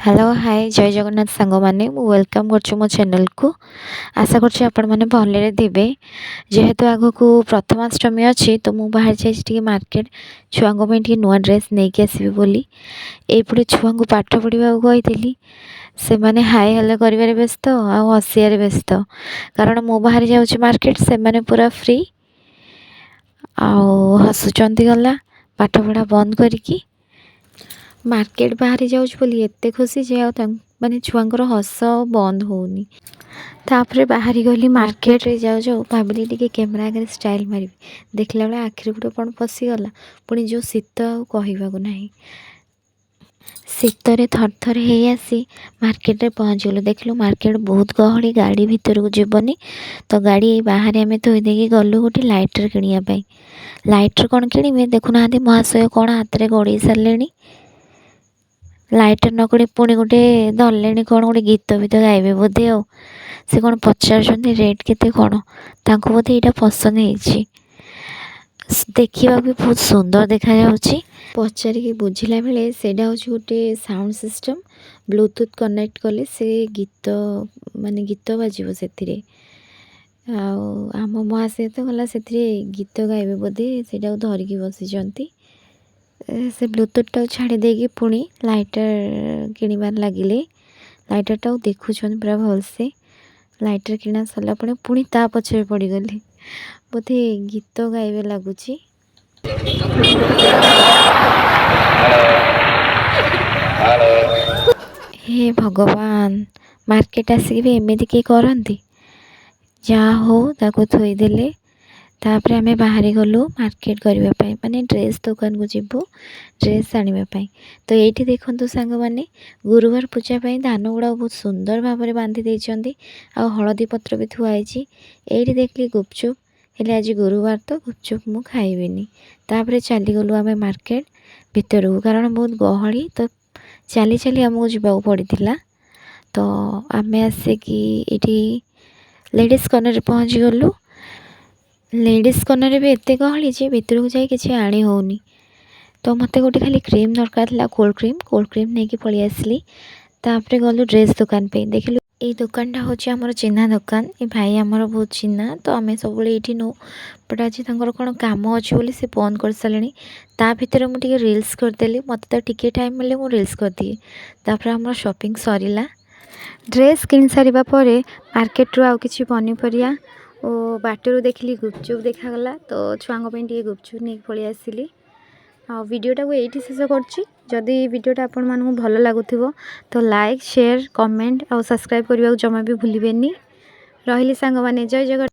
Hello, ହାଏ, ଜୟ ଜଗନ୍ନାଥ ସାଙ୍ଗମାନେ। ମୁଁ welcome କରୁଛି ମୋ ଚ୍ୟାନେଲକୁ। ଆଶା କରୁଛି ଆପଣମାନେ ଭଲରେ ଥିବେ। ଯେହେତୁ ଆଗକୁ ପ୍ରଥମାଷ୍ଟମୀ ଅଛି, ତ ମୁଁ ବାହାରି ଯାଇଛି ଟିକେ ମାର୍କେଟ, ଛୁଆଙ୍କ ପାଇଁ ଟିକେ ନୂଆ ଡ୍ରେସ୍ ନେଇକି ଆସିବି ବୋଲି। ଏଇପଟେ ଛୁଆଙ୍କୁ ପାଠ ପଢ଼ିବାକୁ କହିଥିଲି, ସେମାନେ ହାଏ ହ୍ୟାଲୋ କରିବାରେ ବ୍ୟସ୍ତ ଆଉ ହସିବାରେ ବ୍ୟସ୍ତ, କାରଣ ମୁଁ ବାହାରି ଯାଉଛି ମାର୍କେଟ, ସେମାନେ ପୁରା ଫ୍ରି ଆଉ ହସୁଛନ୍ତି। ଗଲା ପାଠପଢ଼ା ବନ୍ଦ କରିକି ମାର୍କେଟ ବାହାରି ଯାଉଛି ବୋଲି ଏତେ ଖୁସି ଯେ ଆଉ ତାଙ୍କ ମାନେ ଛୁଆଙ୍କର ହସ ଆଉ ବନ୍ଦ ହେଉନି। ତାପରେ ବାହାରି ଗଲି ମାର୍କେଟରେ। ଯାଉ ଯାଉ ଭାବିଲି ଟିକେ କ୍ୟାମେରା ଆଗରେ ଷ୍ଟାଇଲ୍ ମାରିବି। ଦେଖିଲା ବେଳେ ଆଖିରେ ଗୋଟେ କ'ଣ ପଶିଗଲା। ପୁଣି ଯେଉଁ ଶୀତ, ଆଉ କହିବାକୁ ନାହିଁ। ଶୀତରେ ଥରଥର ହେଇ ଆସି ମାର୍କେଟରେ ପହଞ୍ଚିଗଲୁ। ଦେଖିଲୁ, ମାର୍କେଟ ବହୁତ ଗହଳି, ଗାଡ଼ି ଭିତରକୁ ଯିବନି, ତ ଗାଡ଼ି ବାହାରେ ଆମେ ଥୋଇ ଦେଇକି ଗଲୁ ଗୋଟେ ଲାଇଟର୍ କିଣିବା ପାଇଁ। ଲାଇଟର୍ କ'ଣ କିଣିବେ, ଦେଖୁନାହାନ୍ତି ମହାଶୟ କ'ଣ ହାତରେ ଗଡ଼େଇ ସାରିଲେଣି। ଲାଇଟର୍ ନ କିଣି ପୁଣି ଗୋଟେ ଧରିଲେଣି, କ'ଣ ଗୋଟେ ଗୀତ ଫୀତ ଗାଇବେ ବୋଧେ। ଆଉ ସେ କ'ଣ ପଚାରୁଛନ୍ତି ରେଟ୍ କେତେ କ'ଣ। ତାଙ୍କୁ ବୋଧେ ଏଇଟା ପସନ୍ଦ ହେଇଛି, ଦେଖିବାକୁ ବି ବହୁତ ସୁନ୍ଦର ଦେଖାଯାଉଛି। ପଚାରିକି ବୁଝିଲା ବେଳେ ସେଇଟା ହେଉଛି ଗୋଟେ ସାଉଣ୍ଡ ସିଷ୍ଟମ୍, ବ୍ଲୁଟୁଥ୍ କନେକ୍ଟ କଲେ ସେ ଗୀତ, ମାନେ ଗୀତ ବାଜିବ ସେଥିରେ। ଆଉ ଆମ ମହାଶୟ ତ ଗଲା ସେଥିରେ ଗୀତ ଗାଇବେ ବୋଧେ, ସେଇଟାକୁ ଧରିକି ବସିଛନ୍ତି। ସେ ବ୍ଲୁଟୁଥ୍ଟାକୁ ଛାଡ଼ି ଦେଇକି ପୁଣି ଲାଇଟର୍ କିଣିବାରେ ଲାଗିଲେ। ଲାଇଟର୍ଟାକୁ ଦେଖୁଛନ୍ତି ପୁରା ଭଲସେ। ଲାଇଟର୍ କିଣା ସରିଲା ପରେ ପୁଣି ତା ପଛରେ ପଡ଼ିଗଲେ, ବୋଧେ ଗୀତ ଗାଇବେ ଲାଗୁଛି। ହେ ଭଗବାନ, ମାର୍କେଟ ଆସିକି ବି ଏମିତି କିଏ କରନ୍ତି? ଯାହା ହଉ, ତାକୁ ଥୋଇଦେଲେ। ତାପରେ ଆମେ ବାହାରି ଗଲୁ ମାର୍କେଟ କରିବା ପାଇଁ, ମାନେ ଡ୍ରେସ୍ ଦୋକାନକୁ ଯିବୁ ଡ୍ରେସ୍ ଆଣିବା ପାଇଁ। ତ ଏଇଠି ଦେଖନ୍ତୁ ସାଙ୍ଗମାନେ, ଗୁରୁବାର ପୂଜା ପାଇଁ ଧାନ ଗୁଡ଼ାକ ବହୁତ ସୁନ୍ଦର ଭାବରେ ବାନ୍ଧି ଦେଇଛନ୍ତି ଆଉ ହଳଦୀ ପତ୍ର ବି ଥୁଆ ହେଇଛି। ଏଇଠି ଦେଖିଲି ଗୁପଚୁପ୍, ହେଲେ ଆଜି ଗୁରୁବାର ତ ଗୁପଚୁପ୍ ମୁଁ ଖାଇବିନି। ତାପରେ ଚାଲିଗଲୁ ଆମେ ମାର୍କେଟ ଭିତରକୁ, କାରଣ ବହୁତ ଗହଳି, ତ ଚାଲି ଚାଲି ଆମକୁ ଯିବାକୁ ପଡ଼ିଥିଲା। ତ ଆମେ ଆସିକି ଏଇଠି ଲେଡ଼ିଜ୍ କର୍ଣ୍ଣରରେ ପହଞ୍ଚିଗଲୁ। ଲେଡ଼ିଜ୍ କର୍ଣ୍ଣରରେ ବି ଏତେ ଗହଳି ଯେ ଭିତରକୁ ଯାଇ କିଛି ଆଣି ହେଉନି। ତ ମୋତେ ଗୋଟେ ଖାଲି କ୍ରିମ୍ ଦରକାର ଥିଲା, କୋଲ୍ଡ କ୍ରିମ୍। କୋଲ୍ଡ କ୍ରିମ୍ ନେଇକି ପଳେଇ ଆସିଲି। ତାପରେ ଗଲୁ ଡ୍ରେସ୍ ଦୋକାନ ପାଇଁ। ଦେଖିଲୁ, ଏଇ ଦୋକାନଟା ହେଉଛି ଆମର ଚିହ୍ନା ଦୋକାନ। ଏ ଭାଇ ଆମର ବହୁତ ଚିହ୍ନା, ତ ଆମେ ସବୁବେଳେ ଏଇଠି ନେଉ। ବଟ୍ ଆଜି ତାଙ୍କର କ'ଣ କାମ ଅଛି ବୋଲି ସେ ବନ୍ଦ କରିସାରିଲେଣି। ତା ଭିତରେ ମୁଁ ଟିକେ ରିଲ୍ସ କରିଦେଲି। ମୋତେ ତ ଟିକେ ଟାଇମ୍ ମିଳିଲେ ମୁଁ ରିଲ୍ସ କରିଦିଏ। ତାପରେ ଆମର ସପିଂ ସରିଲା। ଡ୍ରେସ୍ କିଣି ସାରିବା ପରେ ମାର୍କେଟରୁ ଆଉ କିଛି ପନିପରିବା ଓ ବାଟରୁ ଦେଖିଲି ଗୁପଚୁପ୍ ଦେଖାଗଲା, ତ ଛୁଆଙ୍କ ପାଇଁ ଟିକେ ଗୁପଚୁପ୍ ନେଇକି ପଳେଇ ଆସିଲି। ଆଉ ଭିଡ଼ିଓଟାକୁ ଏଇଠି ଶେଷ କରୁଛି। ଯଦି ଭିଡ଼ିଓଟା ଆପଣମାନଙ୍କୁ ଭଲ ଲାଗୁଥିବ, ତ ଲାଇକ୍, ସେୟାର, କମେଣ୍ଟ ଆଉ ସବସ୍କ୍ରାଇବ୍ କରିବାକୁ ଜମା ବି ଭୁଲିବେନି। ରହିଲି ସାଙ୍ଗମାନେ, ଜୟ ଜଗନ୍ନାଥ।